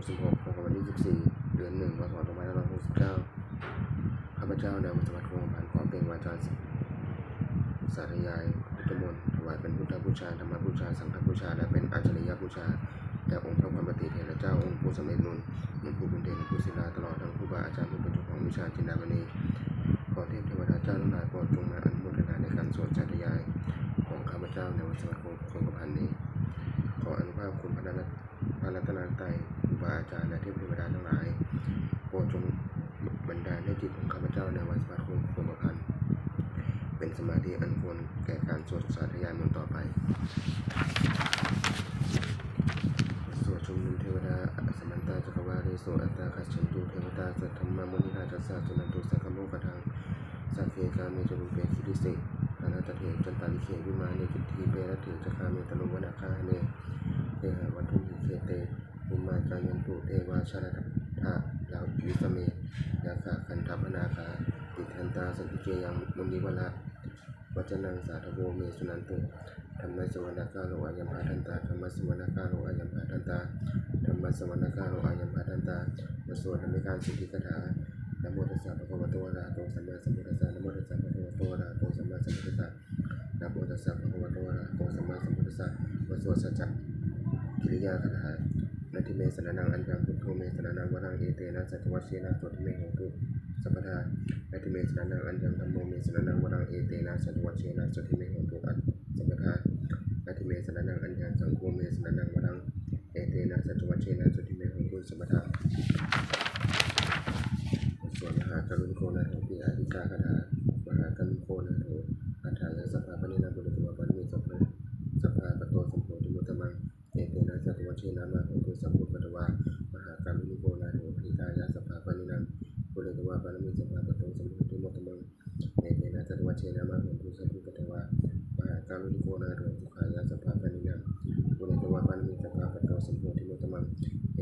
ສິບຫົກ ຂອງວັນທີສິບສີ່ ເດືອນໜຶ່ງ ພ.ສ. ສອງພັນຫ້າຮ້ອຍຫົກສິບເກົ້າ ຂ້າພະເຈົ້າ ນາຍວົງສະຫວັດ ຄົງກະພັນ ຂໍເປັ່ງວາຈາສາທະຍາຍພຸດທະມົນ ຖວາຍເປັນພຸດທະບູຊາ, ທຳມະບູຊາ, ສັງຄະບູຊາ ແລະ ເປັນອາຈະລິຍະບູຊາ ແດ່ອົງພະຄວາມປະຕິເຖລະເຈົ້າ, ອົງຜູ້ສຳເລັດບຸນ, ອົງຜູ້ເປັນເທບ, ຜູ້ສິລາ ຕະຫຼອດທັງຄູບາອາຈານຜູ້ເປັນເຈົ້າຂອງວິຊາຈິນດາມະນີ. ຂໍເທບເທວະດາເຈົ້າທັງຫຼາຍ ໂປດຈົ່ງມາອະນຸໂມທະນາໃນການສວດສາທະຍາຍຂອງຂ້າພະເຈົ້າ ນາຍວົງສະຫວັດ ຄົງກະພັນນີ້. ຂໍອານຸພາບຄຸນພະນະ ພະລັດຕະນະໄຕ, ຄູບາອາຈານ ແລະ ເທບເທວະດາທັງຫຼາຍ ໂປດຈົ່ງບັນດານໃຫ້ຈິດຂອງຂ້າພະເຈົ້າ ນາຍວົງສະຫວັດ ຄົງກະພັນ ເປັນສະມາທິອັນຄວນແກ່ການສວດສາທະຍາຍມົນຕໍ່ໄປ. ສວດຊຸມນຸມເທວະດາ. Samantā cakkavāḷesu atrāgacchantu devatā, saddhammaṃ munirājassa suṇantu saggamokkhadaṃ. Sagge kāme ca rūpe girisikharataṭe cantalikkhe vimāne, dīpe raṭṭhe ca gāme taruvanagahane gehavatthumhi khette, bhummā cāyantu devā jalathalavisame yakkhagandhabbanāgā, tiṭṭhantā santike yaṃ munivaravacanaṃ sādhavo me suṇantu. Dhammassavanakālo ayam bhadantā. Dhammassavanakālo ayam bhadantā. Dhammassavanakālo ayam bhadantā. ບົດສວດທຳມະການສິດທິກາຖາ. Namo tassa bhagavato arahato sammāsambuddhassa. Namo tassa bhagavato arahato sammāsambuddhassa. Namo tassa bhagavato arahato sammāsambuddhassa. ບົດສວດສັດຈະກິລິຍາຄາຖາ. Natthi me saraṇaṃ aññaṃ, buddho me saraṇaṃ varaṃ, etena saccavajjena sotthi me hotu sabbadā. Natthi me saraṇaṃ aññaṃ, dhammo me saraṇaṃ varaṃ, etena saccavajjena sotthi me hotu sabbadā. Natthi me saraṇaṃ aññaṃ, saṅgho me saraṇaṃ varaṃ, etena saccavajjena sotthi me hotu sabbadā. ບົດສວດມະຫາກາລຸນິໂກນາໂຖ ຕິອາທິກາຄາຖາ. Mahākāruṇiko nātho atthāya sabbapāṇinaṃ, pūretvā pāramī sabbā patto sambodhimuttamaṃ, etena saccavajjena mā hontu sabbupaddavā. Mahākāruṇiko nātho hitāya sabbapāṇinaṃ, pūretvā pāramī sabbā patto sambodhimuttamaṃ, etena saccavajjena mā hontu sabbupaddavā. Mahākāruṇiko nātho sukhāya sabbapāṇinaṃ, pūretvā pāramī sabbā patto sambodhimuttamaṃ,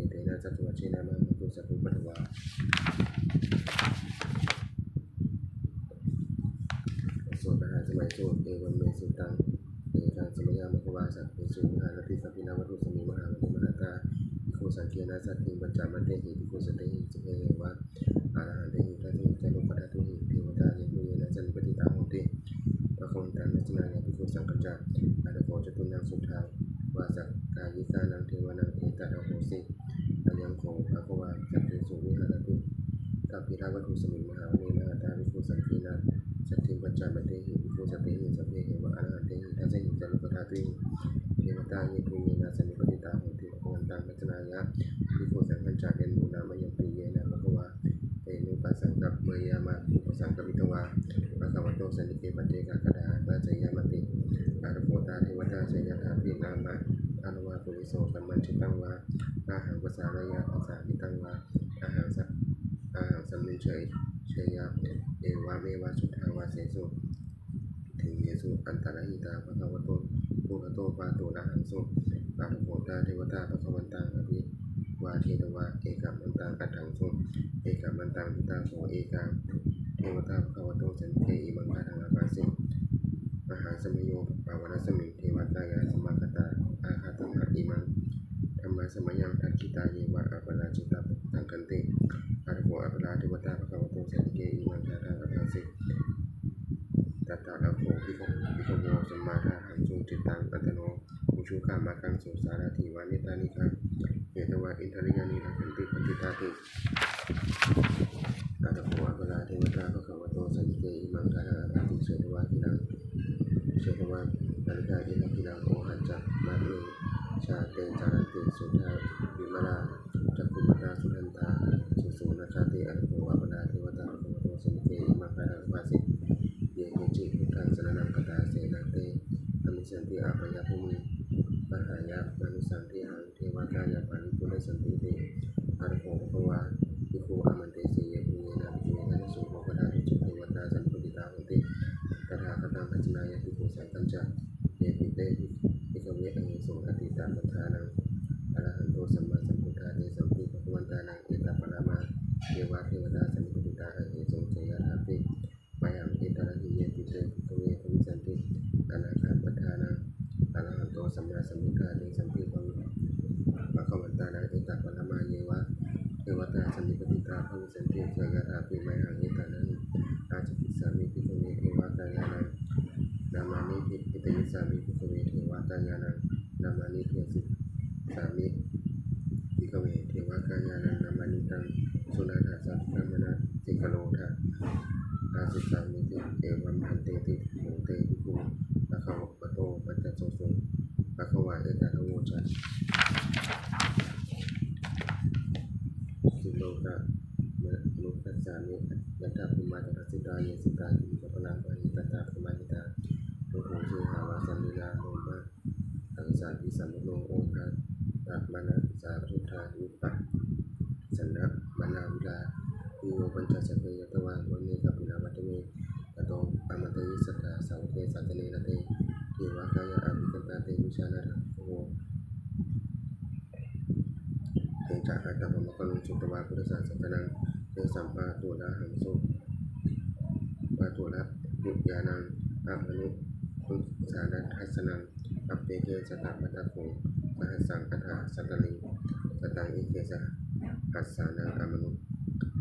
etena saccavajjena mā hontu sabbupaddavā. ບົດສວດມະຫາສະໄໝສູດ. Evaṃ me sutaṃ. Ekaṃ samayaṃ bhagavā sakkesu viharati kapilavatthusmiṃ mahāvane mahatā bhikkhusaṅghena saddhiṃ pañcamattehi bhikkhusatehi sabbeheva arahantehi, dasahi ca lokadhātūhi devatā yebhuyyena sannipatitā honti bhagavantaṃ dassanāya bhikkhusaṅghañca. Atha kho catunnaṃ suddhāvāsakāyikānaṃ devānaṃ etadahosi: Ayaṃ kho bhagavā sakkesu viharati kapilavatthusmiṃ mahāvane mahatā bhikkhusaṅghena saddhiṃ pañcamattehi bhikkhusatehi sabbeheva arahantehi, dasahi ca lokadhātūhi devatā yebhuyyena sannipatitā honti bhagavantaṃ dassanāya bhikkhusaṅghañca. Yannūna mayampi yena bhagavā tenupasaṅkameyyāma, upasaṅkamitvā bhagavato santike paccekagāthā bhāseyyāmāti. Atha kho tā devatā seyyathāpi nāma balavā puriso sammiñjitaṃ vā bāhaṃ pasāreyya, pasāritaṃ vā bāhaṃ sa-, bāhaṃ sammiñjeyya, evameva suddhāvāsesu devesu antarahitā bhagavato purato pāturahaṃsu. Atha kho tā devatā bhagavantaṃ abhivādetvā ekamantaṃ aṭṭhaṃsu. Ekamantaṃ ṭhitā kho ekā devatā bhagavato santike imaṃ gāthaṃ abhāsi: Mahāsamayo pavanasmiṃ devakāyā samāgatā, āgatamha imaṃ dhammasamayaṃ dakkhitāyeva aparājitapaccekaṃ ganthe. Atha kho aparā devatā bhagavato santike imaṃ gāthaṃ abhāsi: Tatra kho bhikkhavo samādahaṃsu, cittaṃ attano ujukamakaṃsu, sārathīva nettāni gahetvā, indriyāni rakkhanti paṇḍitāti. Atha kho aparā devatā bhagavato santike imaṃ gāthaṃ abhāsi: Chetvā khīlaṃ chetvā palighaṃ, indakhīlaṃ ohaccamanejā, te caranti suddhā vimalā, cakkhumatā sudantā susunāgāti. Atha kho aparā devatā bhagavato santike imaṃ gāthaṃ abhāsi: Ye keci buddhaṃ saraṇaṃ gatāse, na te gamissanti apāyabhūmiṃ, pahāya mānusaṃ dehaṃ, devakāyā paripūressantīti. Atha kho bhagavā bhikkhū āmantesi: Yebhuyyena bhikkhave dasasu lokadhātūsu devatā sannipatitā honti tathāgataṃ dassanāya bhikkhusaṅghañca. Yepi te bhikkhave ahesuṃ atītamaddhānaṃ arahanto sammāsambuddhā, tesampi bhagavantānaṃ etaparamāyeva devatā sannipatitā ahesuṃ, seyyathāpi mayhaṃ etarahi. Yepi te bhikkhave bhavissanti anāgatamaddhānaṃ arahanto sammāsambuddhā, tesampi bhagavantānaṃ etaparamāyeva ເທສະຍະຖາ ຕິມະຫັງ ເອຕານະຫິ ອາດສະກິດສາມິ ພິກຂະເວ ເທວະກາຍານັງ ນາມາມິ ທິ ທິຕະຍຸດສາມິ ພິກຂະເວ ເທວະກາຍານັງ ນາມາມິ ເທສິສາມິ ພິກຂະເວ ເທວະກາຍານັງ ນາມາມິ ຕັງ ສຸນາຖາ ສາທຸ ກຳມະນະ ສິກຂະໂລ ທາ ອາສິສາມິ ເອວັມ ພັນເຕ ຕິໂມ ເຕ ພິກຂຸ ພະຄະວະໂຕ ປັດຈະໂຊ ພະຄະວາ ເອຕາທະ ໂວຈາ ສິໂລ ກະມະນຸຄັດສາມິ ຍັດຖະ ພູມາ ຕະທັດສິຕາ ເຍ ສິຕາ ກິລິ ກະປະລາ ປະຫະຫິ ຕະຕະ ພາມະຫິຕາ ໂລ ໂຫ ເຊ ຫາ ວາ ສະລີລາ ໂລ ມະ ທັງສາມ ວິສາ ໂມໂນ ໂອຄາ ຕະ ມະນະ ສາ ພຸດທາ ວິປັດ ສະນະ ມະນາ ວິລາ ວິໂວ ປັນຈະ ສັບເພ ຍະຕະວາ ວັນເນ ກະປິລະ ວັດຕະເວ ຕະໂຕ ອາມັນຕະເຍ ສັດທາ ສາວະເກ ສາຈະເນ ລະເຕ ເທວະ ກາຍາ ອະພິກຂັນຕາ ເຕ ວິຊານາ ທາ ໂວ ເຕ ຈະ ອາຕະ ປະມະກະລຸງ ສຸດຕະວາ ພຸດທະສາສະນະ ເຕ ສຳ ປະຕູລະຫັງ ສຸ ປະຕູລະ ປຸຍານັງ ອະພະນຸ ຄຸສາລະທັດສະນັງ ອັບເປເກ ສະຕະ ບັດຕະໂຂ ສະຫັດສັງ ອັດຖະ ສັດຕະລິງ ສະຕັງ ເອເກ ສະຫັດສານັງ ອະມະນຸ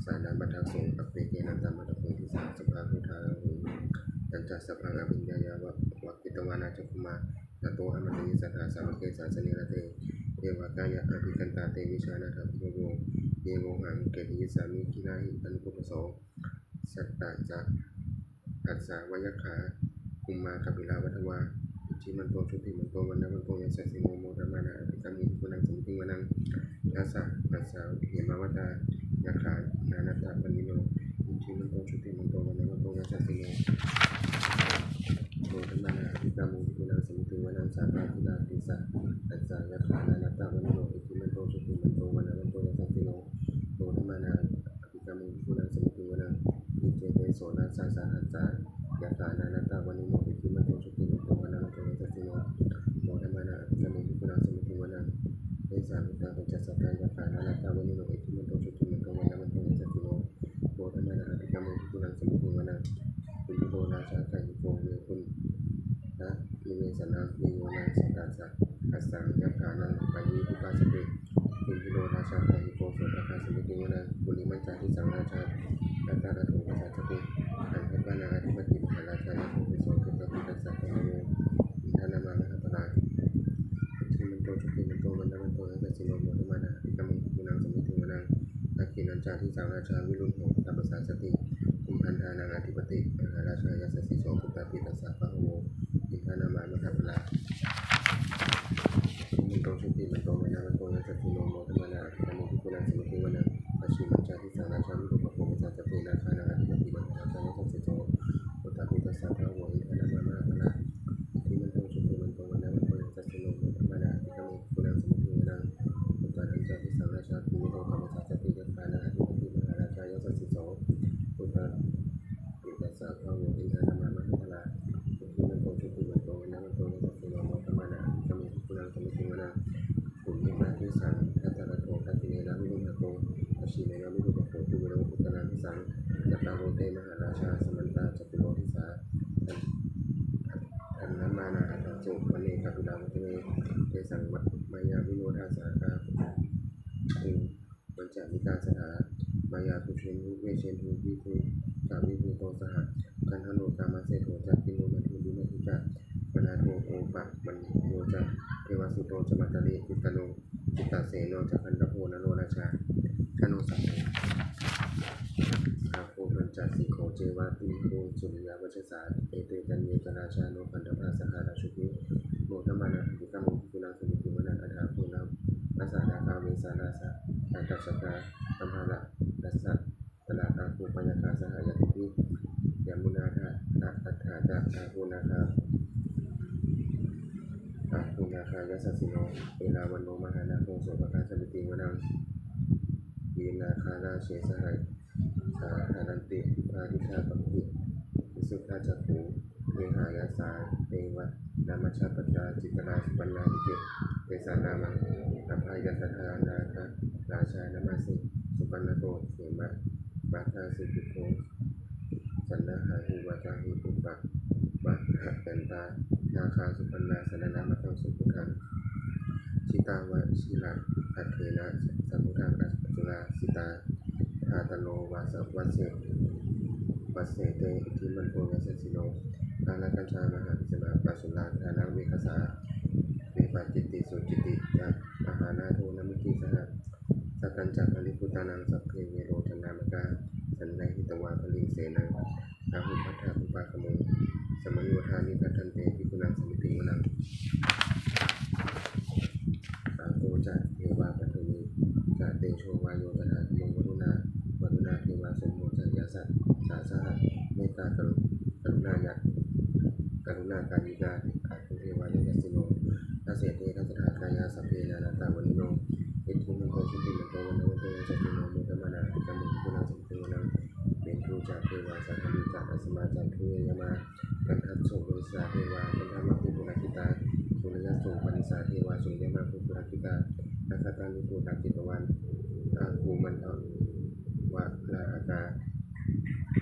ສານັງ ບັດທັງ ສົງ ອັບເປເກ ນັນຕະ ບັດຕະໂຂ ທິສາ ສະພາ ໂຫ ທາ ລາຫຸ ຕັນຈະ ສະພັງ ອະພິນຍາຍາ ວະ ວະກິດຕະວາ ນາ ຈັກຂຸມາ ຕະໂຕ ອາມັນຕະເຍ ສັດທາ ສາວະເກ ສາຈະເນ ລະເຕ ເທວະ ກາຍາ ອະພິກຂັນຕາ ເຕ ວິຊານາ ທາ ພິກຂະໂວ ເຍ ໂວຫັງ ເກ ທິສາມິ ກິລາຫິ ອະນຸປຸບປະໂສ ສັດຕະ ສະຫັດສາ ວະ ຍັກຂາ ຄຸມມາ ກະປິລະ ວັດທະວາ ອິດທິມັນໂຕ ຈຸຕິມັນໂຕ ວັນນະວັນໂຕ ຍະສັດສິໂນ ໂມທະມານາ ອະພິກຂະມຸ ພິກຂຸນັງ ສະມິດຖິງ ວະນັງ ທະສະຫັດສາ ເຫມະວັດຕາ ຍັກຂາ ນານັດຕະ ວັນນິໂນ ອິດທິມັນໂຕ ຈຸຕິມັນໂຕ ວັນນະວັນໂຕ ຍະສັດສິໂນ ໂມທະມານາ ອະພິກຂະມຸ ພິກຂຸນັງ ສະມິດຖິງ ວະນັງ ສາພາ ກິລາ ຕິສະຫັດສາ ຍັກຂາ ນານັດຕະ ວັນນິໂນ ອິດທິມັນໂຕ ຈຸຕິມັນໂຕ ວັນນະວັນໂຕ ຍະສັດສິໂນ ໂມທະມານາ ອະພິກຂະມຸ ພິກຂຸນັງ ສະມິດຖິງ ວະນັງ ອິດເຈ ເຕ ໂສ ນະ ສະ ສະຫັດສາ ຍັກຂາ ນານັດຕະ ວັນນິໂນ ອິດທິມັນໂຕ ຈຸຕິມັນໂຕ ວັນນະວັນໂຕ ຍະສັດສິໂນ ໂມທະມານາ ອະພິກຂະມຸ ພິກຂຸນັງ ສະມິດຖິງ ວະນັງ ເຕ ສາ ວິຕາ ປັນຈະ ສັດຕາ ຍັກຂາ ນານັດຕະ ວັນນິໂນ ອິດທິມັນໂຕ ຈຸຕິມັນໂຕ ວັນນະວັນໂຕ ຍະສັດສິໂນ ໂມທະມານາ ອະພິກຂະມຸ ພິກຂຸນັງ ສະມິດຖິງ ວະນັງ ຄຸນທິໂຣລາຊາ ໄຄໂຍໂກ ເວປຸນນະ ນິເວສະນາ ເວໂຍນາ ສະຕາສະ ຫັດສັງ ຍັກຂານັງ ປະຍິງ ອຸປາສະເຕ ຄຸນທິໂຣລາຊາ ໄຄໂຍໂກ ໂສຕະຄາ ສະມິດຖິງ ວະນັງ ກຸລິມັນຈາ ທິສັງ ລາຊາ ທັດຕະຣະໂຖ ປະຊາຈະເຕ ອັງຄະປະນາ ອະທິປະຕິ ມະຫາລາຊາ ຍະໂສ ເສໂສ ໂຊຕະປິຕັດສະ ພະຄະໂວ ອິນທະນາມາ ມະຫາພະລາ ທິມັນໂຕ ຈຸຕິມັນໂຕ ວັນນະວັນໂຕ ຍະສັດສິໂນ ໂມທະມານາ ອະພິກຂະມຸ ພິກຂຸນັງ ສະມິດຖິງ ວະນັງ ທັກຂິນັນຈາ ທິສັງ ລາຊາ ວິລຸນໂຫ ຕະປະສາສະຕິ ກຸມພັນທານັງ ອະທິປະຕິ ມະຫາລາຊາ ຍະສັດສິໂສ ປຸດຕາປິຕັດສະ ພະຄະໂວ ອິນທະນາມາ ມະຫາພະລາ ທິມັນໂຕ ຈຸຕິມັນໂຕ ວັນນະວັນໂຕ ຍະສັດສິໂນ ໂມທະມານາ ອະພິກຂະມຸ ພິກຂຸນັງ ສະມິດຖິງ ວະນັງ ປັດສະມິນຈາ ທິສັງ ລາຊາ ວິຣູປະໂຄ ປະຊາຈະເຕ ນາຄານັງ ອະທິປະຕິ ມະຫາລາຊາ ຍະສັດສິໂສ ປຸດຕາປິຕັດສະ ພະຄະໂວ ອິນທະນາມາ ມະຫາພະລາ ທິມັນໂຕ ຈຸຕິມັນໂຕ ວັນນະວັນໂຕ ຍະສັດສິໂນ ໂມທະມານາ ອະພິກຂະມຸ ພິກຂຸນັງ ສະມິດຖິງ ວະນັງ ປຸດຕານັນຈາ ທິສັງ ລາຊາ ວິລຸນໂທ ຕະປະສາສະຕິ ຍັກຂານັງ ອະທິປະຕິ ມະຫາລາຊາ ຍະສັດສິໂສ ປຸດຕາປິຕັດສະ ພະຄະໂວ ອິນທະນາມາ ມະຫາພະລາ ທິມັນໂຕ ຈຸຕິມັນໂຕ ວັນນະວັນໂຕ ຍະສັດສິໂນ ໂມທະມານາ ອະພິກຂະມຸ ພິກຂຸນັງ ສະມິດຖິງ ວະນັງ ປຸນນິມາ ທິສັງ ທັດຕະຣະໂຖ ທັກຂິເນນະ ວິລຸນທະໂກ ປັດສະມິນນະ ວິຣູປະໂຄ ພູເວໂຣ ອຸດຕະຣັງ ທິສັງ ຈັກກະໂວເຕ ມະຫາລາຊາ ສະມັນຕາ ຈະຕຸໂລກະສາ ທັນນະມານາ ອັດຖະໂສ ວັນເນ ກະປິລາ ວັດຕະເວ ເຕສັງ ມາຍາວິໂນທາສາ ອາຫຸ ມັນຈະນິກາສະຖາ ມາຍາຄຸເຊນທຸ ເວເຊນທຸ ວິພູຕະວິພູໂຕ ສະຫະ ກັນທະໂລ ກາມະເສໂຖ ຈະກິນໂນ ມັນທຸ ວິມະທຸ ຈະ ມະນາໂທ ໂອປະມະໂນ ຈະ ເທວະສຸໂຕ ຈະ ມາຕາລີ ຈິດຕະໂນ ຈິດຕະເສໂນ ຈະ ກັນດະໂພ ນະໂລລາຊາ ຈະໂນ ສາໂຫ ອາໂຄ ປັນຈະ ສິກໂຂ ເຈວະ ຕິໂຄ ສຸລິຍະວັດຊະສາ ເອເຕ ກັນເຍ ຈະ ລາຊາໂນ ກັນດະພາ ສະຫະ ລາຊຸພິ ໂມທະມານາ ອະພິກຂະມຸ ພິກຂຸນັງ ສະມິດຖິງ ວະນັງ ອັດຖາໂຄ ນາ ລະສະ ນາຄາ ເວສາລາ ສະ ອາຕະສະກາ ມະຫາລະ ລະສະ ຕະລະ ອາໂຄ ພະຍັກຂາ ສະຫະ ຍາຕິພິ ຍະມຸນາ ທະ ອາ ອັດຖາ ຈະ ອາໂຄ ນາຄາ ອາໂຄ ນາຄາ ຍະສັດສິໂນ ເອລາວັນໂນ ມະຫານາໂຄ ໂສຕະຄາ ສະມິດຖິງ ວະນັງ ວີນາຄາລາເຊ ສະຫະ ສາທາຣັນຕິ ພາລິທາ ປະພິ ວິສຸດທາຈັກຂຸ ເວຫາຍະສາ ເອວະ ນາມະຊາ ປັດຕາ ຈິດຕະລາ ສຸປັນນາ ອິເຕ ເຕສາ ນາມະ ອະພະຍັດຕະທາ ນາຄະລາຊາ ນະມາເສ ສຸປັນນະໂຕ ເຂມະ ບາທາ ສຸກິດໂທ ສັນນະຫາຫິ ວາຈາຫິ ອຸປະ ວະຫະຍັນຕາ ນາຄາ ສຸປັນນາ ສະລະນະມະຄັງ ສຸພຸດທັງ ຈິຕາວະຊິລະ ອັກເຂນະ ສະພຸດທັງ ອະສຸລາສິຕາ ກາຕະໂລວາສະວັດເສ ວັດເສເຕ ອິດທິມັນໂທ ຍະສັດສິໂນ ອາລັກຂະທາ ມະຫາພິສະມາ ປະສຸລາທານະ ເວກະສາ ເວປະຈິດຕິ ສຸຈິດຕິ ຈະ ມະຫານາໂທ ນະມຸດທິ ສະຫະ ສັກກັນຈະ ບາລີປຸດຕານັງ ສັບເພ ເວໂຣຈະນາມະກາ ສັນນະຫິຕະວາ ບາລີເສນາ ອາຫຸພັດທາ ອຸປະຄະມຸງ ສະມະໂຍທາມິ ພັດທັນເຕ ພິກຂຸນັງ ສະມິຕິງ ວະນັງ ອາໂກ ຈະ ເທວາ ປັດຖະວີ ຈະ ເຕໂຊ ວາໂຍ ຕະຖາຄະມຸງ ວະລຸນາ ວະລຸນາ ເທວາ ໂສໂມ ຈະ ຍາສະ ສາ ສະຫະ ເມດຕາ ກະລຸນາ ຍະ ກະລຸນາກາຍິກາ ອາໂກ ເທວາ ຍະສັດສິໂນ ທະເສເຕ ທັດສະຖາກາຍາ ສັບເພ ນານາຕະວະນິໂນ ອິດທິມັນໂທ ຈຸຕິມັນໂຕ ວັນນະວັນໂຕ ຍະສັດສິໂນ ໂມດະມານາ ອະທິກຳມຸງ ພິກຂຸນັງ ສະມິຕິງ ວະນັງ ເມທຸ ຈະ ເທວາ ສາຄະລີ ຈະ ອາສະມາ ຈະ ທຸເລຍະມາ ກັນທັດໂສ ໂລຊາ ເທວາ ກັນທະມະ ຄູ ປຸລະກິຕາ ສຸລະຍະໂສ ປະນິສາ ເທວາ ສຸລະຍະມາ ຄູ ປຸລະກິຕາ ນາຄະຕາ ນິກຸລະ ຈິດຕະວານ ອາຄູ ມັນທະວະລາຫະກາ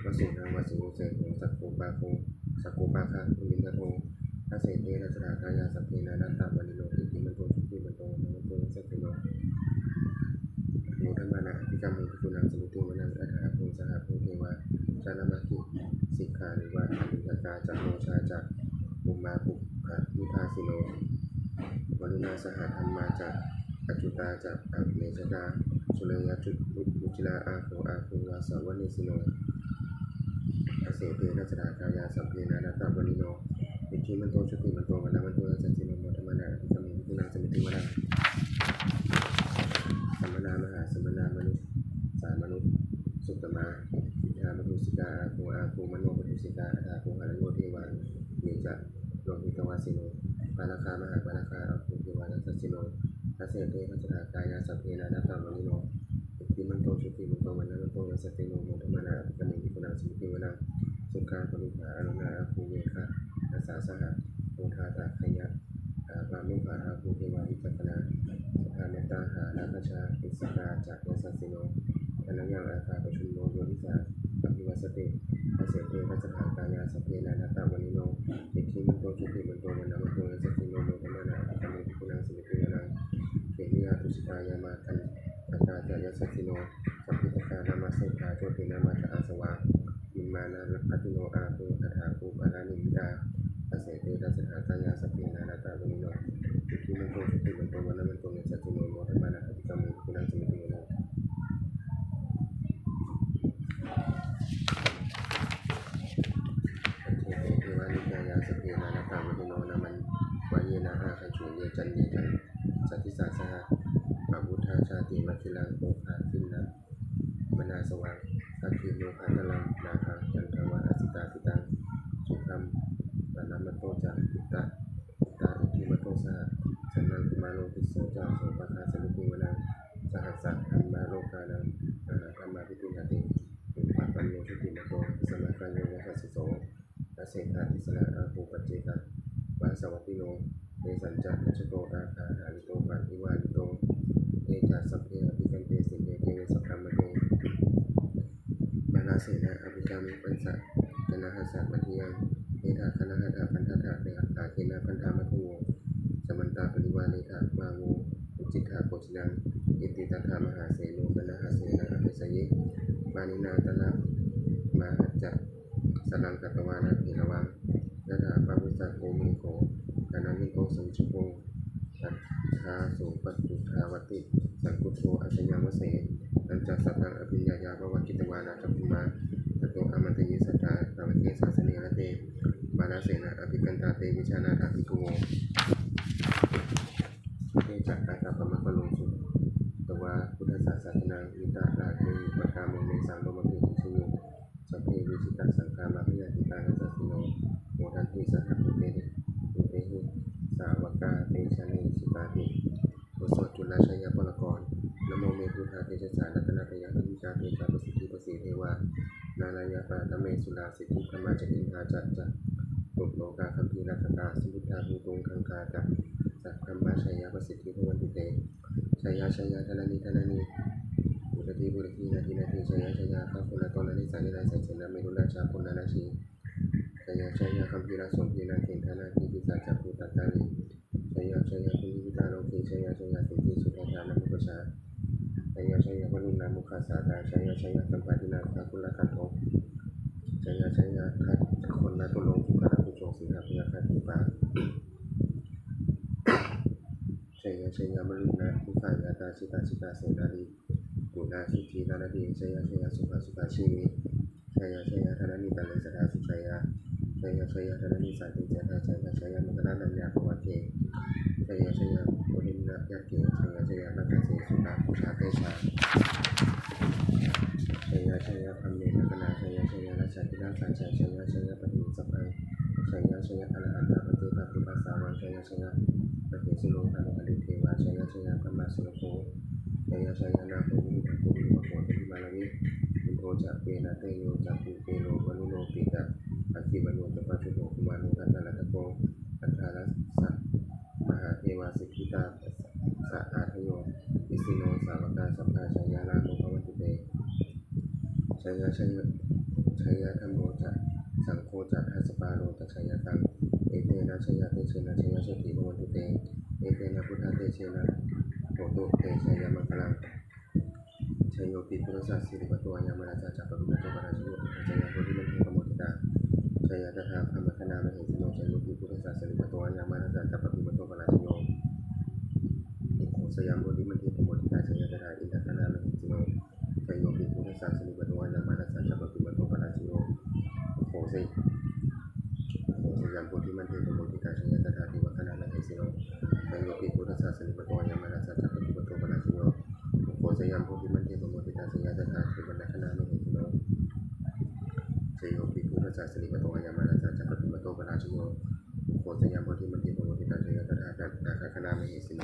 ວະໂສນາ ວະໂສ ເສໂຫ ສັກໂຄ ປາໂຄ ສັກໂຄ ປາຄະ ມຸນິນທະໂທ ທະເສເຕ ທັດສະຖາກາຍາ ສັບເພ ນານາຕະວະນິໂນ ອິດທິມັນໂທ ຈຸຕິມັນໂຕ ວັນນະວັນໂຕ ຍະສັດສິໂນ ໂມດະມານາ ອະທິກຳມຸງ ພິກຂຸນັງ ສະມິຕິງ ວະນັງ ອັດຖາໂຄ ສະຫະໂພ ເທວາ ຈາລະມະກິ ສິກຂາ ເລວະ ຄະລິງກະກາ ຈະ ໂລຊາ ຈະ ໂອມາ ປຸບພະນິພາສິໂນ ວະລຸນາ ສະຫະທັມມາ ຈະ ອະຈຸຕາ ຈະ ອະເນຈະກາ ສຸເລຍະ ຈຸ ລຸ ລຸຈິລາ ອາໂຄ ອາຄູ ວາສະວະເນສິໂນ ທະເສເຕ ທັດສະຖາກາຍາ ສັບເພ ນານາຕະວະນິໂນ ອິດທິມັນໂຕ ຈຸຕິມັນໂຕ ວັນນະວັນໂຕ ຍະສັດສິໂນ ໂມດະມານາ ອະທິກຳມຸງ ພິກຂຸນັງ ສະມິຕິງ ວະນັງ ສະມະນາ ມະຫາສະມະນາ ມະນຸດສາ ມະນຸດ ສຸດຕະມາ ສິດທາ ປະທຸສິກາ ອາໂຄ ອາຄູ ມະໂນ ປະທຸສິກາ ອັດຖາໂຄ ຫະລະໂຍ ເທວາ ເຍ ຈະ ໂລຫິຕະວາສິໂນ ປາລະຄາ ມະຫາປາລະຄາ ອາຄູ ເທວາ ຍະສັດສິໂນ ທະເສເຕ ທັດສະຖາກາຍາ ສັບເພ ນານາຕະວະນິໂນ ອິດທິມັນໂຕ ຈຸຕິມັນໂຕ ວັນນະວັນໂຕ ຍະສັດສິໂນ ໂມດະມານາ ອະທິກຳມຸງ ພິກຂຸນັງ ສະມິຕິງ ວະນັງ ສຸຂາ ຄະລຸຂາ ອາລຸນາ ອາຄູ ເວຄະ ລະສາ ສະຫະ ໂອທາທະ ຂະຍະ ອາ ປາໂມຄາ ອາຄູ ເທວາ ວິຈັກຂະນາ ສະພາ ເມດຕາ ຫາລາຄະຊາ ເອສະກາ ຈະ ຍະສັດສິໂນ ທະນະຍັງ ອາຄາ ປະຊຸມໂນ ໂຍນິສາ ອະພິວາສະເຕ ທະເສເຕ ທັດສະຖາກາຍາ ສັບເພ ນານາຕະວະນິໂນ ອິດທິມັນໂຕ ຈຸຕິມັນໂຕ ວັນນະວັນໂຕ ຍະສັດສິໂນ ໂມດະມານາ ອະທິກຳມຸງ ພິກຂຸນັງ ສະມິຕິງ ວະນັງ ເຂມະຍາ ຕຸສິຕາ ຍາມາ ກັນທະກາ ຈະ ຍະສັດສິໂນ ສັບພິທະກາ ນາມະເສດຖາ ໂຈຕິນາມະ ຈະ ອາສະວາ ນິມມານາ ອາທິໂນ ອາຄູ ອັດຖາຄູ ປາລານິມິຕາ ທະເສເຕ ທັດສະຖາກາຍາ ສັບເພ ນານາຕະວະນິໂນ ອິດທິມັນໂຕ ຈຸຕິມັນໂຕ ວັນນະວັນໂຕ ຍະສັດສິໂນ ໂມດະມານາ ອະທິກຳມຸງ ພິກຂຸນັງ ສະມິຕິງ ວະນັງ ປັດເທເຕ ເທວານິກາຍາ ສັບເພ ນານາຕະວະນິໂນ ນາມັນວະເຍນະ ອາຄັນຕຸ ເຍ ຈັນເນ ທັນ ສະທິສາ ສະຫະ ປະວຸດທາ ຊາຕິມະຄີລັງ ໂອຄາທິນນະ ມະນາສະວັງ ສັກຄີໂນພະຕະລັງ ນາຄາ ຈັນທະວາ ອາສິຕາ ສິຕັງ ສຸຂັມ ປະລະມັດໂຕ ຈະ ພິຕະ ພິຕາ ອິດທິມັດໂຕ ສະຫະ ສະນັງ ກຸມາໂລ ຕິດໂສ ຈະ ໂສພະຄາ ສະມິຕິງ ວະນັງ ສະຫັດສະ ທຳມະໂລການັງ ມະຫາທຳມາພິຕິງ ຫະຕິ ອຸປະປັນໂນ ຈຸຕິມັດໂຕ ທັດສະມະກາໂຍ ຍະສັດສິໂສ ທະເສຖາ ຕິດສະລະ ອາໂຄ ປັດເຈກະ ວາສະວັດຕິໂນ ເຕສັນຈະ ປັດຈະໂກ ອາຄາຫາລິໂຕ ປະລິວາລິໂຕ ເຕຈະ ສັບເພ ອະພິສັນເຕ ສິນເດ ເທເວ ສັກຄະມະເທ ມາລາເສນະ ອະພິກາມິ ປັນສະ ກະນະຫັດສະ ມັດທິຍັງ ເມທາ ຄະນະຫັດຖະ ພັນທັດຖະ ເຕຫະ ສາເຄນະ ພັນທະ ມັດທະໂວ ສະມັນຕະ ປະລິວາເຣທະ ມາໂວ ອຸດຈິດຖະ ໂພຊະນັງ ອິດຕິຕັດຖະ ມະຫາເສໂນ ຄະນະຫັດເສນະ ອະເພສະເຍ ປານິນາ ຕະລະມະຫັດຈະ ສະລັງກະຕະວານະ ເພລະວັງ ຍະຖາ ປະວາສະໂກ ເມໂຂ ຄະນະມິໂຕ ສະວິດຊະໂພ ສັດທາ ໂສ ປະຈຸດຖາວັດຕິ ສັງຄຸດໂທ ອາຊະຍັງວະເສ ຕັນຈະ ສັດທັງ ອະພິນຍາຍາ ປະວະກິດຕະວາ ນາຄະພູມາ ຈະໂຕ ອາມັນຕະເຍ ສັດຖາ ສາວະເກ ສາສະເນ ລະເຕ ມາລາເສນະ ອະພິກັນຕາ ເຕ ວິຊານາຖາ ພິກຂຸໂວ ເທຈະ ອາຕາປະມະກະໂລ ສຸຕະວາ ພຸດທະສາສະນາ ວິຕະລາເກ ປະກາໂມ ເມສັງ ໂລມະເພ ວິຊະໂຍ ສັບເພ ວິຈິຕະ ສັງຄາ ມາພະຍາ ຕິຕາ ຍະສັດສິໂນ ໂມທັນຕິ ສະຫະ ພູເຕ ພູເຕຫິ ສາວະກາ ເຕຊະເນ ສິຕາຕິ ບົດສວດຈຸລະໄຊຍະວົລະກອນ ນະໂມເມ ພຸດທາເທຈະສາ ລັດຕະນະຕະຍະ ລັດຕິກາ ເຕຈາ ປະສິດທິ ປະສີເທວາ ນາລາຍະ ປາລະເມສຸລາ ສິດທິຄະມາ ຈະ ອິນທາ ຈະ ຈະຕຸໂລກາ ຄຳພີລັກຂະກາ ສະມຸດທາ ພູຕຸງຄັງຄາ ຈະ ສະຄະມາ ໄຊຍະ ປະສິດທິ ພະວັນຕຸເຕ ໄຊຍະ ໄຊຍະ ທະລະນີ ທະລະນີ ພຸດທະທີ ພຸດທະທີ ນາທີ ນາທີ ໄຊຍະ ໄຊຍະ ພະໂຄລະໂຕ ລະເນສາ ນິລາ ໄຊເສນະ ເມລຸລາ ຊາໂຄ ນານາຊີ ໄຊຍະ ໄຊຍະ ຄຳພີລະ ໂສພີ ນາເກນທະ ນາຄີ ປີສາຈະ ພູຕະກາລີ ໄຊຍະ ໄຊຍະ ປຸນນິພິຕາ ໂລເກ ໄຊຍະ ໄຊຍະ ສິດທິ ສຸດທັດຖາ ນະໂມປະຊາ ໄຊຍະ ໄຊຍະ ວະລຸນນາ ໂມຄາສາຕາ ໄຊຍະ ຊະຍະ ສຳປາທິນາ ພະຄຸນລະຄັນໂທ ຊະຍະ ຊະຍະ ຄັດຄຸນນະຕຸລົງ ຄຸນນະຕຸໂຈ ສິງຫະ ພະຍາຄາຕິປາ ຊະຍະ ຊະຍະ ມະລຸນະ ຄຸຄາຍາຕາ ຊິຕາ ຊິຕາ ເສນາລີ ປຸນາ ສຸທີ ນາລະດີ ຊະຍະ ຊະຍະ ສຸຂະ ສຸຂາ ຊີວິ ຊະຍະ ຊະຍະ ທະນະນິຕະເລ ສະທາ ສຸຊາຍາ ຊະຍະ ຊະຍະ ທະນະນິສາ ເຕຈາ ຊະຍະ ຊະຍະ ມັງຄະລາ ນາຍະ ພະວະເກ ຊະຍະ ຊະຍະ ໂອລິນນະ ຍະເກ ຊະຍະ ຊະຍະ ລະກະເສ ສຸຕາ ພຸດທະເຕຊາ ຊະຍະ ຊະຍະ ພະເມນະກະນາ ຊະຍະ ຊະຍະ ລາຊາທິລາຊາ ຊະຍະ ຊະຍະ ປະຕິສະພັງ ຊະຍະ ຊະຍະ ອະລະຫັນຕາ ປະເຈກະ ພຸດທະສາວັງ ຊະຍະ ຊະຍະ ມະເຫສິໂນ ທາມະຄະລິເທວາ ຊະຍະ ຊະຍະ ພະມາສະໂລໂຄ ຊະຍະ ຊະຍະ ນາໂຄ ວິລຸດທະໂຄ ວິລຸດທະໂຄ ຊະຍະ ມາລະວິ ອິນໂທ ຈະ ເວນະ ເຕໂຍ ຈະ ຄຸເຕໂລ ວະລຸໂນ ປີຕະ ອາຄີ ວະໂນ ຈະ ປະຈຸໂຫ ກຸມາໂນ ທັດທະລັດຖະໂກ ອັດຖາລະສະ ມະຫາເທວາ ສິກຂິຕາ ສະ ອາທະໂຍ ນິສສິໂນ ສາວະກາ ສັບພາ ຊະຍາລາໂມ ພະວັນຕຸເຕ ຊະຍາ ຊະຍາ ຊະຍາ ທຳໂມ ຈະ ສັງໂຄ ຈະ ທັດສະປາໂລ ຕະຊະຍະຕັງ ເອເຕນະ ຊະຍາເຕເຊນະ ຊະຍາໂຊຕິ ພະວັນຕຸເຕ ເອເຕນະ ພຸດທະເຕເຊນະ ໂຫຕຸເຕ ຊະຍະມັງຄະລັງ ຊະໂຍ ປີ ພຸດທະສາ ສິລິປະໂຕ ອາຍະມະລາຊາ ຈັກກະປິປະໂຕ ປະລາຊະໂຍ ຊະຍາ ໂພທິມັນເທ ປະໂມທິຕາ ຊະຍາ ຕະຖາ ພະມະຄະນາ ມະເຫສິໂນ ຊະໂຍ ປີ ພຸດທະສາ ສິລິປະໂຕ ອາຍະມະລາຊາ ຈັກກະປິປະໂຕ ປະລາຊະໂຍ ໂຄ ຊະຍາ ໂພທິມັນເທ ປະໂມທິຕາ ຊະຍາ ຕະຖາ ອິນທະຄະນາ ມະເຫສິໂນ ຊະໂຍ ປີ ພຸດທະສາ ສິລິປະໂຕ ອາຍະມະລາຊາ ຈັກກະປິປະໂຕ ປະລາຊະໂຍ ໂຄ ຊະ ໂຄ ຊະຍາ ໂພທິມັນເທ ປະໂມທິຕາ ຊະຍາ ຕະຖາ ເທວະຄະນາ ມະເຫສິໂນ ຊະໂຍ ປີ ພຸດທະສາ ສິລິປະໂຕ ອາຍະມະລາຊາ ຈັກກະປິປະໂຕ ປະລາຊະໂຍ ໂຄ ຊະຍາ ໂພທິມັນເທ ປະໂມທິຕາ ຊະຍາ ຕະຖາ ເທວະນະຄະນາ ມະເຫສິໂນ ຊະໂຍ ປີ ພຸດທະສາ ສິລິປະໂຕ ອາຍະມະລາຊາ ຈັກກະປິປະໂຕ ປະລາຊະໂຍ ໂຄ ຊະຍາ ໂພທິມັນເທ ປະໂມທິຕາ ຊະຍາ ຕະຖາ ນາຄະນາ ມະເຫສິໂນ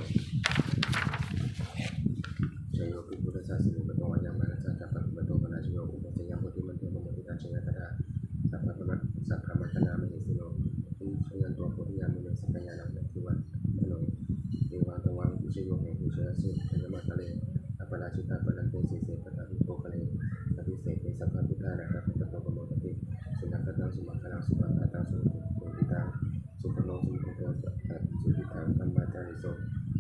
ຊະໂຍ ປີ ພຸດທະສາ ສິລິປະໂຕ ອາຍະມະລາຊາ ຈັກກະປິປະໂຕ ປະລາຊະໂຍ ໂຄ ຊະຍາ ໂພທິມັນເທ ປະໂມທິຕາ ຊະຍາ ຕະຖາ ສັບພະມະ ສັບພະມັງຄະນາ ມະເຫສິໂນ ຊະຍັນໂຕ ໂພທິຍາ ມຸນີ ສັກກະຍານັງ ນັກຂິວະ ເອວັງ ຕະວັງ ວິຊະໂຍ ໂຫ ໂຫ ຊະຍະ ເຊ ຊະຍະມະກະເລ ອະປະລາຊິຕາ ປະລັນເຕ ສີເສ ປະທະວິໂປຄະເລ ອະພິເສກເກ ສັບພະບຸດທາ ນາຄະ ໂພຄະໂຕ ປະໂມທະຕິ ສຸນັກຂະຕັງ ສຸມັງຄະລັງ ສຸພະຄາຕັງ ສຸໂຫຕິຕັງ ສຸພະໂລ ສຸມຸດໂທ ຈະ ສຸທິຕັງ ທຳມະຈາຣິສຸ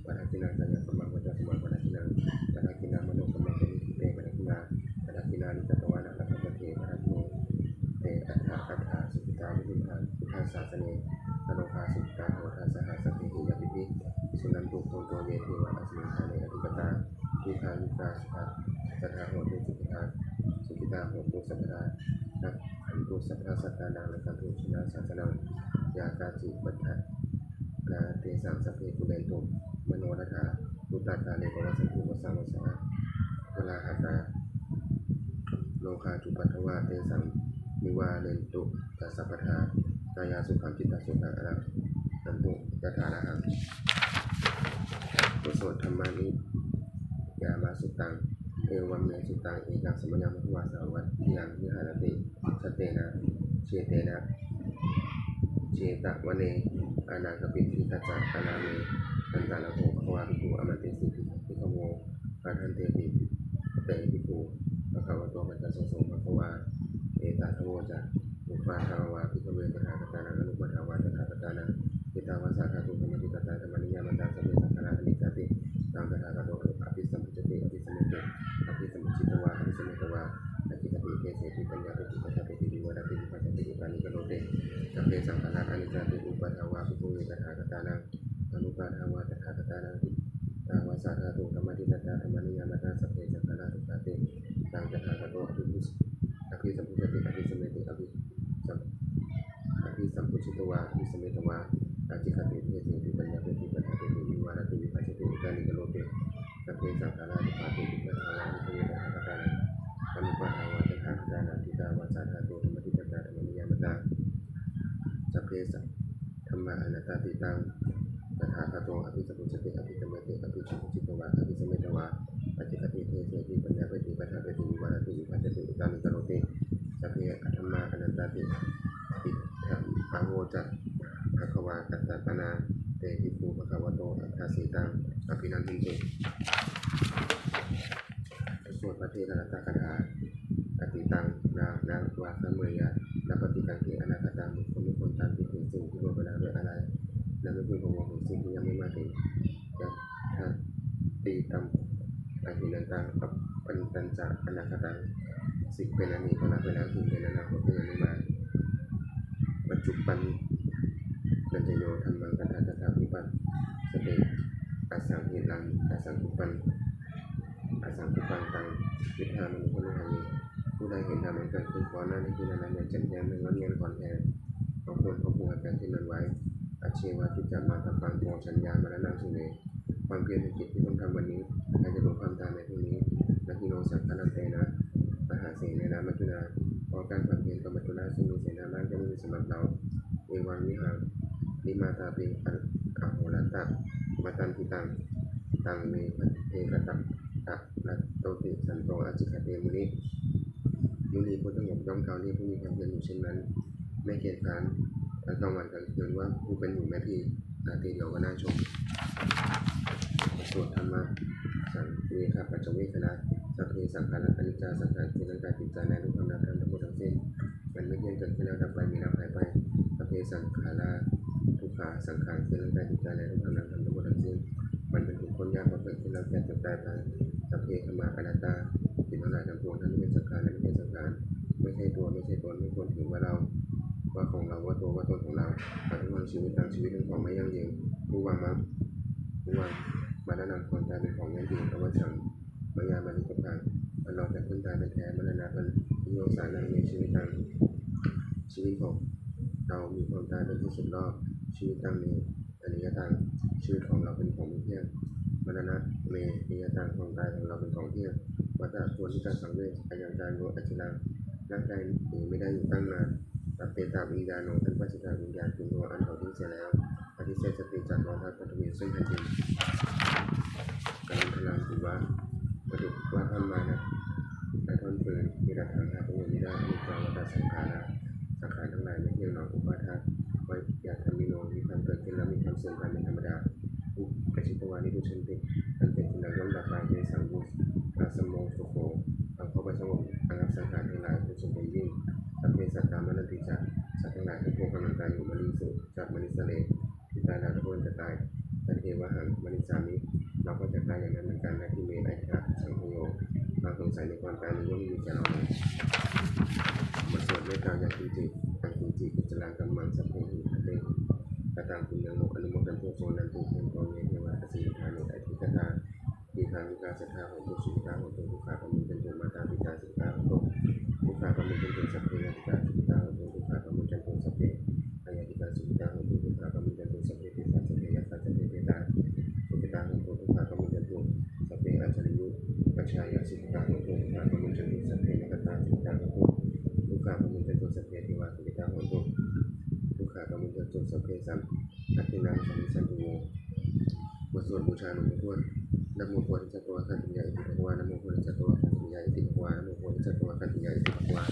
ປະທັກຂິນາ ກາຍະກຳມັງ ວາຈາກຳມັງ ປະທັກຂິນາ ປະທັກຂິນາ ມະໂນກຳມັງ ປະນິທິເຕ ປະທັກຂິນາ ປະທັກຂິນານິ ກະຕະວານະ ລັກຂັນຕະເທ ປະທັກຂິເນ ເຕ ອັດຖະກັດຖາ ສຸກິຕາ ວິລຸດທາ ພຸດທະສາສະເນ ອະໂລຄາ ສຸກິຕາ ໂຫດາ ສະຫະ ສັບເພຫິ ຍາປິພິ ວິສຸນັນຕຸ ໂພໂຕ ເຍ ເທວາ ອະສະມິງ ຖາເນ ອະທິກະຕາ ດີຄາຍຸກາ ສະຖາ ສະຖາ ໂຫຕຸ ສຸຂະທາ ສຸກິຕາ ໂຫຕຸ ສັບພະດາ ລັກຂັນຕຸ ສັບພະສັດຕານັງ ລັກຂັນຕຸ ຊະນະ ສາສະນັງ ຢາກາຈິ ວັດທະນາ ເຕສັງ ສັບເພ ປຸເຣນຕຸ ມະໂນລະຖາ ປຸດຕະ ກາເລ ປະວັດສັນຕຸ ປັດສາ ວັດສາ ວະລາຫະກາ ໂລຄາ ຈຸປັດຖະວາ ເຕສັງ ນິວາເຣນຕຸ ຕະ ສັບພະທາ ກາຍາ ສຸຂັງ ຈິດຕະ ສຸຂັງ ອະລະຫັນຕຸ ຍະຖາ ອະລະຫັງ ບົດສວດ ທຳມະນິ ຍາມະສຸດຕັງ ເອວັມເມ ສຸດຕັງ ເອກັງ ສະມະຍັງ ພະຄະວາ ສາວັດທິຍັງ ວິຫາຣະຕິ ສັດເຕນະ ເຊເຕນະ ເຊຕະວະເນ ອະນາຄະປິນທິກະຈະ ອາຣາເມ ທັນຕະລະໂທ ພະຄະວາ ພິກຂຸ ອາມັນເຕ ສິ ພິກຂະໂວ ພັດທັນເຕ ເຕ ພິກຂຸ ພະຄະວະໂຕ ພັນຕະ ໂສ ໂສ ພະຄະວາ ເອຕະ ທະໂວ ຈະ ອຸປະຖາວາ ພິກຂະເວ ຕະຖາຄະຕານັງ ອະນຸປະຖາວາ ຕະຖາຄະຕານັງ ເອຕາວັດສາ ທາຕຸ ທຳມະທິກະຕາ ທຳມານິຍາມະຕາ ສັບເພ ສັງຂາຣາ ອະນິດຈາ ເຕ ຕັງ ຕະຖາຄະໂຕ ອະພິສຳພຸດຈະຕິ ອະພິສະເມຕິ ອະພິສຳພຸດສິດຕະວາ ອະພິສະເມຕະວາ ອາຈິກຂະຕິ ເທເສ ວິປັນຍາເປຕິ ປະຊາເປຕິ ວິວາຣະຕິ ວິພັດຊະຕິ ອຸຕານີກະໂຣຕິ ສັບເພ ສັງຂາຣາ ອະນິດຈາ ເຕ ອຸປະຖາວາ ພິກຂະເວ ຕະຖາຄະຕານັງ ອະນຸປະຖາວາ ຕະຖາຄະຕານັງ ເອຕາວັດສາ ທາຕຸ ທຳມະທິກະຕາ ທຳມານິຍາມະຕາ ສັບເພ ສັງຂາຣາ ທຸກຂາ ເຕ ຕັງ ຕະຖາຄະໂຕ ອະພິ ອະພິສຳພຸດຈະຕິ ອະພິສະເມຕິ ອະພິ ສຳ ອະພິສຳພຸດສິດຕະວາ ອະພິສະເມຕະວາ ອາຈິກຂະຕິ ເທເສ ວິປັນຍາເປຕິ ປະຊາເປຕິ ວິວາຣະຕິ ວິພັດຊະຕິ ອຸຕານີກະໂຣຕິ ສັບເພ ສັງຂາຣາ ທຸກຂາ ເຕ ອຸປະຖາວາ ວິກຂະເວ ຕະຖາຄະຕານັງ ອະນຸປະຖາວາ ຕະຖາຄະຕານັງ ເອຕາວັດສາ ທາຕຸ ທຳມະທິກະຕາ ທຳມານິຍາມະຕາ ສັບເພ ສະ ທຳມາ ອະນັດຕາ ເຕ ຕັງ ຕະຖາຄະໂຕ ອະພິສຳພຸດຈະຕິ ອະພິສະເມຕິ ອະພິສຳພຸດສິດຕະວາ ອະພິສະເມຕະວາ ອາຈິກຂະຕິ ເທເສ ວິປັນຍາເປຕິ ປະຊາເປຕິ ວິວາຣະຕິ ວິພັດຊະຕິ ອຸຕານີກະໂຣຕິ ສັບເພ ທຳມາ ອະນັດຕາ ເຕ ອິດຖະປະໂວຈະ ພະຄະວາ ກັດຕະປະນາ ເຕ ພິກຂຸ ພະຄະວະໂຕ ພະຄາສີຕັງ ອະພິນັນທັນຕຸ ບົດສວດພະເທລະຕະກະຖາ ອະຕີຕັງ ນາ ນະວາຄະເມຍະ ນະປະຕິກັງເຂ ອະນາຄະຕັງ ບຸກຄົນ ບຸກຄົນຕາ ທຸກສິ່ງທີ່ລ່ວງໄປແລ້ວດ້ວຍອາລັຍ ແລະ ໄມ່ເພິ່ງພະວງ ທຸກສິ່ງທີ່ຍັງບໍ່ມາເຖິງ ຍັດຖະຕີຕັງ ອະຫິນັນຕັງ ອະປັນຕັນຈ ອະນາຄະຕັງ ສິເປນອະດີຕະລະເວລາ ເປັນອະນາຄົດເປັນອະນຸມານ ປັດຈຸບັນ ປັນຈະໂຍ ທຳມັງ ຕະຖາກະທະ ວິປັດສະເຕ ອະສັງຫິລັງ ອະສັງຄຸປັງ ອະສັງຄຸປັງຕັງ ວິດຖາມະນຸ ຄະນຸຫາມິ ຜູ້ໃດເຫັນທຳອັນເກີດຂຶ້ນກ່ອນໜ້ານີ້ຄືນັ້ນແລ້ວ ແມ່ນແຈ່ມແຈ້ງ ແມ່ນງອດງາມຂອງແທ້ ບໍ່ຄວນຄອບຫາກັນເຊັ່ນນັ້ນໄວ້ ອັດເຊວະ ກິດຈະມາກັບປັງ ໂພຊັນຍາ ມະລະນະສຸເມ ຄວາມພຽນແຫ່ງກິດທີ່ຕ້ອງທຳວັນນີ້ ໃຜຈະລົງຄວາມຕາຍໃນພວກນີ້ ນະຫິໂນ ສັງຄະລັນເຕນະ ມະຫາເສນະ ນາມະຈຸນາ ກໍການບຳເພັນກຳມະຈຸລາ ຊຶ່ງມີເສນາມາກ ຈະບໍ່ມີສຳລັບເຮົາ ເອວັງ ວິຫັງ ວິມາຕາປິ ອະ ອະໂຫລະຕະ ມະຕັນທິຕັງ ຕັງ ເມ ພັດເທ ກະຕະ ຕະ ລະໂຕຕິ ສັນໂຕ ອາຈິກຂະເຕ ມຸນີ ມຸນີຜູ້ສະຫງົບ ຍ່ອມກ່າວເລີຍຜູ້ມີຄວາມພຽນຢູ່ເຊັ່ນນັ້ນ ແມ່ຂຽນຂານ ທັງກາງວັນກາງຄືນວ່າ ຜູ້ເປັນຢູ່ແມ່ພີ ລາຕີດຽວກໍໜ້າຊົມ ສວດທຳມະ ສັງເວຄະປັດຈະເວກຂະນະ ສັບເພສັງຂາຣາ ອະນິດຈາ ສັງຂານ ເຊິ່ງຮ່າງກາຍຈິດໃຈ ແລະ ຮູບທຳນາມທຳທັງໝົດທັງສິ້ນ ມັນເກີດຂຶ້ນແລ້ວ ດັບໄປ ມີແລ້ວ ຫາຍໄປ ສັບເພສັງຂາຣາ ທຸກຂາ ສັງຂານ ເຊິ່ງຮ່າງກາຍຈິດໃຈ ແລະ ຮູບທຳນາມທັງທັງໝົດທັງສິ້ນ ມັນເປັນທຸກ ຄົນຍາກ ເພາະເກີດຂຶ້ນແລ້ວ ແກ່ເຈັບຕາຍໄປ ສັບເພທຳມາ ອະນັດຕາ ສິ່ງທັງຫຼາຍທັງປວງ ທັງທີ່ເປັນສັງຂານ ແລະ ບໍ່ແມ່ນສັງຂານ ບໍ່ໃຊ່ຕົວ ບໍ່ໃຊ່ຕົນ ບໍ່ຄວນຖືວ່າເຮົາ ວ່າຂອງເຮົາ ວ່າຕົວ ວ່າຕົນຂອງເຮົາ ປະທຸທັງຊີວິດຕັງ ຊີວິດແມ່ນຂອງບໍ່ຢັ້ງຢືນ ພູວັງ ມະ ພູວັງ ມະລະນັງ ຄວາມຕາຍເປັນຂອງຍັ່ງຢືນ ອະວະສັງ ມະຍາມະນິ ກັບທາງ ອັນນອກຈາກຄວາມຕາຍແທ້ ມະລະນະປັນໂຍສານັງ ເມ ຊີວິຕັງ ຊີວິດຂອງເຮົາມີຄວາມຕາຍເປັນທີ່ສຸດລອບ ຊີວິດຕັງ ເມ ອະນິຍະຕັງ ຊີວິດຂອງເຮົາເປັນຂອງບໍ່ທ່ຽງ ມະລະນະ ເມ ນິຍະຕັງ ຄວາມຕາຍຂອງເຮົາເປັນຂອງທ່ຽງ ວັດຕະ ຄວນທີ່ຈະສັງເວດ ອະຍັງກາໂຍ ອະຈິລັງ ຮ່າງກາຍນີ້ບໍ່ໄດ້ຢູ່ຕັ້ງນານ ສັບເປຕະ ວິນຍາໂນ ທັງປາສະຈາກວິນຍານ ປຸນໂນ ອັນເຂົາຖິ້ມເສຍແລ້ວ ປະຕິເສດສະຕິຈາກກອງທາດປະຖະວີ ຊຶ່ງແຜ່ນດິນ ກະລັນທະລັງ ຫຼືວ່າ ປະດຸກວ່າຜ່ານມານະ ໃນທ່ອນຟືນ ນິລັດທັງ ຫາປະໂຫຍດມິໄດ້ ອະນິດຈັງ ວັດຕະ ສັງຂາຣາ ສັງຂານທັງຫຼາຍບໍ່ທ່ຽງໜໍ ອຸປາທານ ວະຍະທຳມິໂນ ມີຄວາມເກີດຂຶ້ນແລ້ວມີຄວາມເສື່ອມໄປເປັນທຳມະດາ ອຸປະຊິດຕະວາ ນິລຸດສັນຕິ ອັນເກີດຂຶ້ນແລ້ວຍ່ອມດັບໄປ ເຕສັງ ວະສະໂມ ສຸໂຂ ເອົາເຂົ້າໄປສະຫງົບ ລະງັບສັງຂານທັງຫຼາຍ ຜູ້ສົມບູນຍິ່ງ ສັບເພ ສັດຕາ ມະຣັນຕິ ຈະ ສັດທັງຫຼາຍທັງປວງກຳລັງຕາຍຢູ່ ມະລິງສຸ ຈະ ມະນິສສະເລ ທີ່ຕາຍແລ້ວກໍບໍ່ຈະຕາຍ ຕັດເທວະຫັງ ມະນິສສາມິ ເຮົາກໍຈະຕາຍຢ່າງນັ້ນເໝືອນກັນ ນາທິເມ ອາທິຕະ ສັງຄະໂຍ ເຮົາສົງໄສໃນຄວາມຕາຍນີ້ ຍ່ອມມີແກ່ເຮົາແລະ ບົດສວດແມ່ກ່າວ ຍັງກິນຈິ ຍັງກິນຈິ ກຸສະລັງ ກັມມັງ ສັບເພ ຫິ ພັນເຕ ກະຕັງ ປຸນຍັງ ໂມ ອະນຸໂມທັນຕຸ ສຸວັນນະຕຸ ເພິ່ນກໍເມ ເທວະ ອະສິມະທານິ ອະທິກະຕາ ທີຄະນິກາ ສັດທາ ໂຫຕຸ ສຸຂິຕາ ໂຫຕຸ ທຸກຂາ ປະມຸນຈັນຕຸ ມາຕາ ປິຕາ ສຸຂິຕາ ໂຫຕຸ ທຸກຂາ ປະມຸນຈັນຕຸ ສັບເພ ຍາຕິກາ ສຸຂິຕາ ໂຫຕຸ ທຸກຂາ ປະມຸນຈັນຕຸ ສັບເພ ອາຍາຕິກາ ສຸຂິຕາ ໂຫຕຸ ທຸກຂາ ປະມຸນຈັນຕຸ ສັບເພ ເປຕາ ສັບເພ ຍັກຂາ ສັບເພ ເປຕາ ສຸຂິຕາ ໂຫຕຸ ທຸກຂາ ປະມຸນຈັນຕຸ ສັບເພ ອາຈາລິໂຍ ປັດຊາຍະ ສຸຂິຕາ ໂຫຕຸ ທຸກຂາ ປະມຸນຈັນຕຸ ສັບເພ ນັກຂະຕາ ສຸຂິຕາ ໂຫຕຸ ທຸກຂາ ປະມຸນຈັນຕຸ ສັບເພ ເທວາ ສຸຂິຕາ ໂຫຕຸ ທຸກຂາ ປະມຸນຈັນຕຸ ສັບເພ ສາ ພັດເທນາ ສາມິສັນຕຸ ໂຍ ບົດສວດບູຊາຫຼວງປູ່ທວດ ນະໂມໂພທິສັດຕະວາຄະຕິຍາ ອິຕິພະຄວາ ນະໂມໂພທິສັດຕະວາຄະຕິຍາ ອິຕິພະຄວາ ນະໂມໂພທິສັດຕະວາຄະຕິຍາ ອິຕິພະຄວາ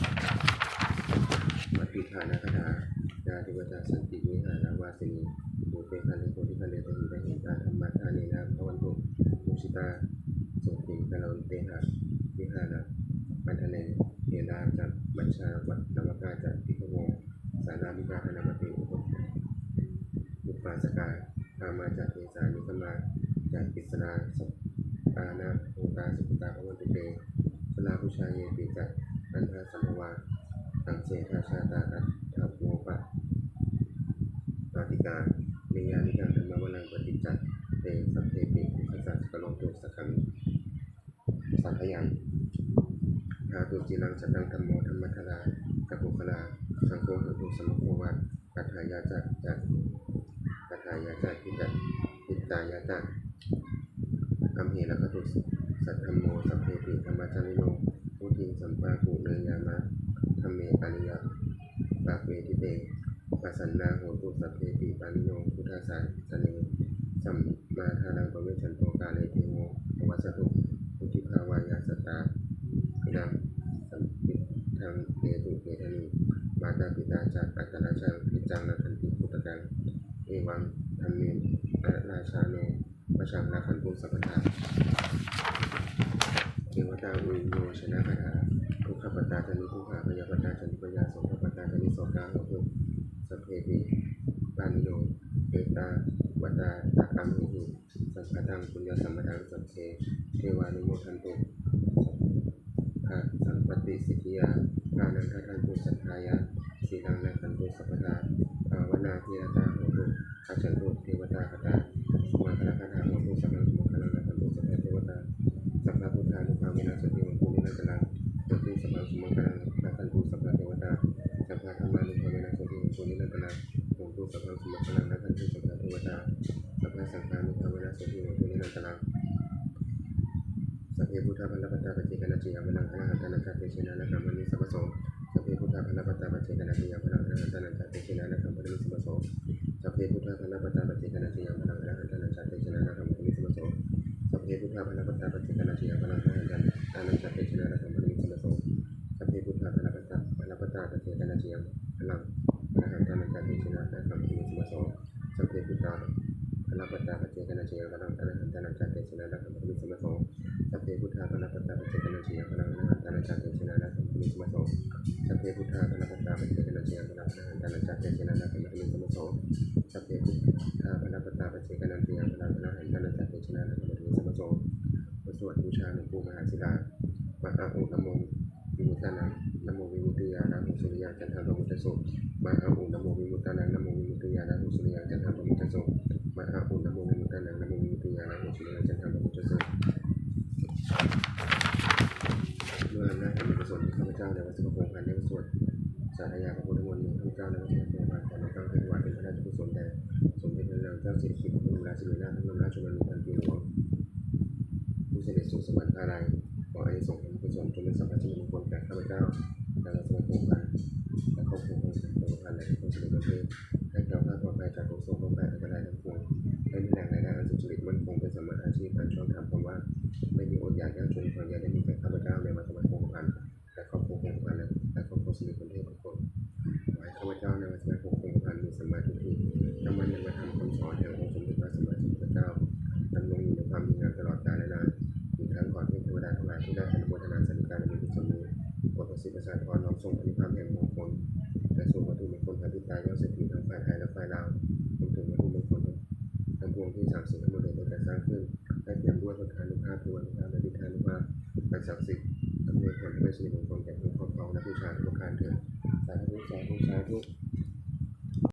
ປະຕິທານະຄາຖາ ຍາທິວະຕາ ສັນຕິວິຫາລະວາສິນີ ພູເຕຄະເລ ໂພທິຄະເລ ປະຫິຕະຫິຕາ ທຳມະທາເນນະ ພະວັນຕຸ ພູຊິຕາ ໂສຕິກະໂລເຕຫະ ວິຫາລະບັນທະເນ ເຖລາຈະ ມັດສານະວະກາຈະ ພິກຂະໂວ ສາລາມິກາ ທານະປະຕິ ອຸປະ ອຸປາສະກາ ກາມາຈະ ເທສາ ນິຄະມາຈະ ອິດສະລາ ສັບປານາພູຕາ ສຸຂິຕາ ພະວັນຕຸ ເຕ ສະລາພູຊາ ເຍປິ ຈະ ອັນທະ ສຳພະວາ ຕັງ ເສທາ ຊາຕາ ກະຖະໂວ ປະ ປາຕິກາ ເມຍານິກັງ ທຳມະວະລັງ ປະຕິຈຈະ ເຕ ສັບເພ ປິ ທຸກຂະສາ ສະກະໂລນຕຸ ສັກຂັງ ສາຂະຍັງ ທາຕຸ ຈິລັງ ສັດທັງ ທຳໂມ ທຳມະທາລາ ຈະ ປຸກຄະລາ ສັງໂຄ ໂຫຕຸ ສະມະໂຄວາ ກະຖາຍາຈະ ຈະ ກະຖາຍາຈະ ຫິຕະ ຫິຕາຍາຈະ ອັມເຫລະຄະຕຸ ສັດທັງໂມ ສັບເພ ປິ ທຳມະຈາລິໂນ ພຸດທິງ ສຳປາປຸ ເນຍາມາ ທຳເມ ອະລິຍະ ປະເວທິເຕ ປະສັນນາໂຫຕຸ ສັບເພ ປິ ປານິໂນ ພຸດທະສາສະເນ ສຳມາທາລັງ ປະເວຊັນໂຕ ກາເລ ເທໂວ ປະວັດສະຕຸ ວຸດທິພາວາຍາ ສັດຕານັງ ສຳປິດທັງ ເນຕຸ ເມທານີ ມາຕາປິຕາ ຈະ ອັດຕະລາຊາ ນິດຈັງ ລັກຂັນຕິ ປຸດຕະກັງ ເອວັງ ທຳເມ ອະຣາຊາໂນ ປະຊາລັກຂັນຕຸ ສັບພະທາ ເທວະຕາ ອຸໂຍຊະນະຄາຖາ ທຸກຂະປັດຕາ ຈະ ນິທຸກຂາ ພະຍາປັດຕາ ຈະ ນິພະຍາ ໂສກະປັດຕາ ຈະ ນິໂສກາ ໂຫຕຸ ສັບເພ ປິ ປານິໂນ ເອຕາວັດຕາ ຕະ ອຳເຫຫິ ສັງຄະຕັງ ປຸນຍະສຳປະທັງ ສັບເພ ເທວານຸໂມທັນຕຸ saddhāya sīlaṃ rakkhantu sabbadā, bhāvanābhiratā hontu, gacchantu devatāgatā, sumaṅgalakāyikā hontu, sabbaṃ sumaṅgalaṃ rakkhantu sabbadevatā, sabbabuddhānubhāvena sotthī hontu nirantaraṃ, hontu sabbaṃ sumaṅgalaṃ rakkhantu sabbadevatā, sabbadhammānubhāvena sotthī hontu nirantaraṃ, hontu sabbaṃ sumaṅgalaṃ rakkhantu sabbadevatā, sabbasaṅghānubhāvena sotthī hontu nirantaraṃ. Sabbe buddhā balappattā paccekānañca yaṃ balaṃ arahantānañca tejena rakkhaṃ bandhāmi sabbaso. Sabbe buddhā balappattā paccekānañca yaṃ balaṃ arahantānañca tejena rakkhaṃ bandhāmi sabbaso. Sabbe buddhā balappattā paccekānañca yaṃ balaṃ arahantānañca tejena rakkhaṃ bandhāmi sabbaso. Sabbe buddhā balappattā paccekānañca yaṃ balaṃ arahantānañca tejena rakkhaṃ bandhāmi sabbaso. Sabbe buddhā balappattā, balappattā paccekānañca yaṃ balaṃ arahantānañca tejena rakkhaṃ bandhāmi sabbaso. Sabbe buddhā balappattā paccekānañca yaṃ balaṃ arahantānañca tejena rakkhaṃ bandhāmi sabbaso. Sabbe buddhā balappattā paccekānañca yaṃ balaṃ arahantānañca tejena rakkhaṃ bandhāmi sabbaso. Sabbe buddhā balappattā paccekānañca yaṃ balaṃ arahantānañca tejena rakkhaṃ bandhāmi sabbaso. Sabbe buddhā balappattā paccekānañca yaṃ balaṃ arahantānañca tejena rakkhaṃ bandhāmi sabbaso. บทสวดบูชาหลวงปู่มหาศิลา Ma a u namo vimuttānaṃ, namo vimuttiyā, rahu suriyaṃ candaṃ pamoddasu. Ma a u namo vimuttānaṃ, namo vimuttiyā, rahu suriyaṃ candaṃ pamoddasu. Ma a u namo vimuttānaṃ, namo vimuttiyā, rahu suriyaṃ candaṃ pamoddasu. ด้วยอำนาจแห่งบุญกุศลที่ข้าพเจ้าในวัดสะพานโพธิ์พันธ์ได้สวดสาธยายพระพุทธมนต์อยู่ ข้าพเจ้าในวัดสะพานโพธิ์พันธ์ขอน้อมตั้งถวายเป็นพระราชกุศลแด่สมเด็จพระนางเจ้าสิริกิติ์ พระบรมราชินีนาถ พระบรมราชชนนีพันปีหลวง ผู้เสด็จสู่สวรรคาลัย ขออานิสงส์ผลกุศลจงเป็นสัพพะสิริมงคลแก่ข้าพเจ้า และวัดสะพานโพธิ์พันธ์ และครอบครัวของสมเด็จพระนางเจ้าสิริกิติ์ ให้แคล้วคลาดปลอดภัยจากทุกข์โศกโรคภัยอันตรายทั้งปวง ให้มีแหล่งรายได้อันสุจริตมั่นคงเป็นสัมมาอาชีพอันชอบธรรม คำว่าไม่มีอดอยากยากจน ขออย่าได้มีแก่ข้าพเจ้าในวัดสะพานโพธิ์พันธ์ และครอบครัวของสมเด็จพระนางเจ้า และครอบครัวสิริกุลเทพทุกคน ขอให้ข้าพเจ้าในวัดสะพานโพธิ์พันธ์มีสัมมาทิฏฐิ ตั้งมั่นในพระธรรมคำสอนแห่งองค์สมเด็จพระสัมมาสัมพุทธเจ้า ดำรงอยู่ในความดีงามตลอดกาลนาน อีกทั้งขอเทพเทวดาทั้งหลายผู้ได้อนุโมทนาสาธุการในบุญกุศลนี้ โปรดประสิทธิ์ประสาทพรน้อมส่งอานุภาพแห่งมงคล และส่งวัตถุมงคลพระปิดตายอดเศรษฐีทั้งฝ่ายไทยและฝ่ายลาว รวมถึงวัตถุมงคลทั้งปวงที่สามสิงห์อมรเดชได้จัดสร้างขึ้น ให้เปี่ยมด้วยพุทธานุภาพ เทวานุภาพ และฤทธานุภาพอันศักดิ์สิทธิ์ อำนวยผลให้เป็นสิริมงคลแก่ผู้ครอบครองและบูชาทุกประการเทอญ สาธุ สาธุ สาธุ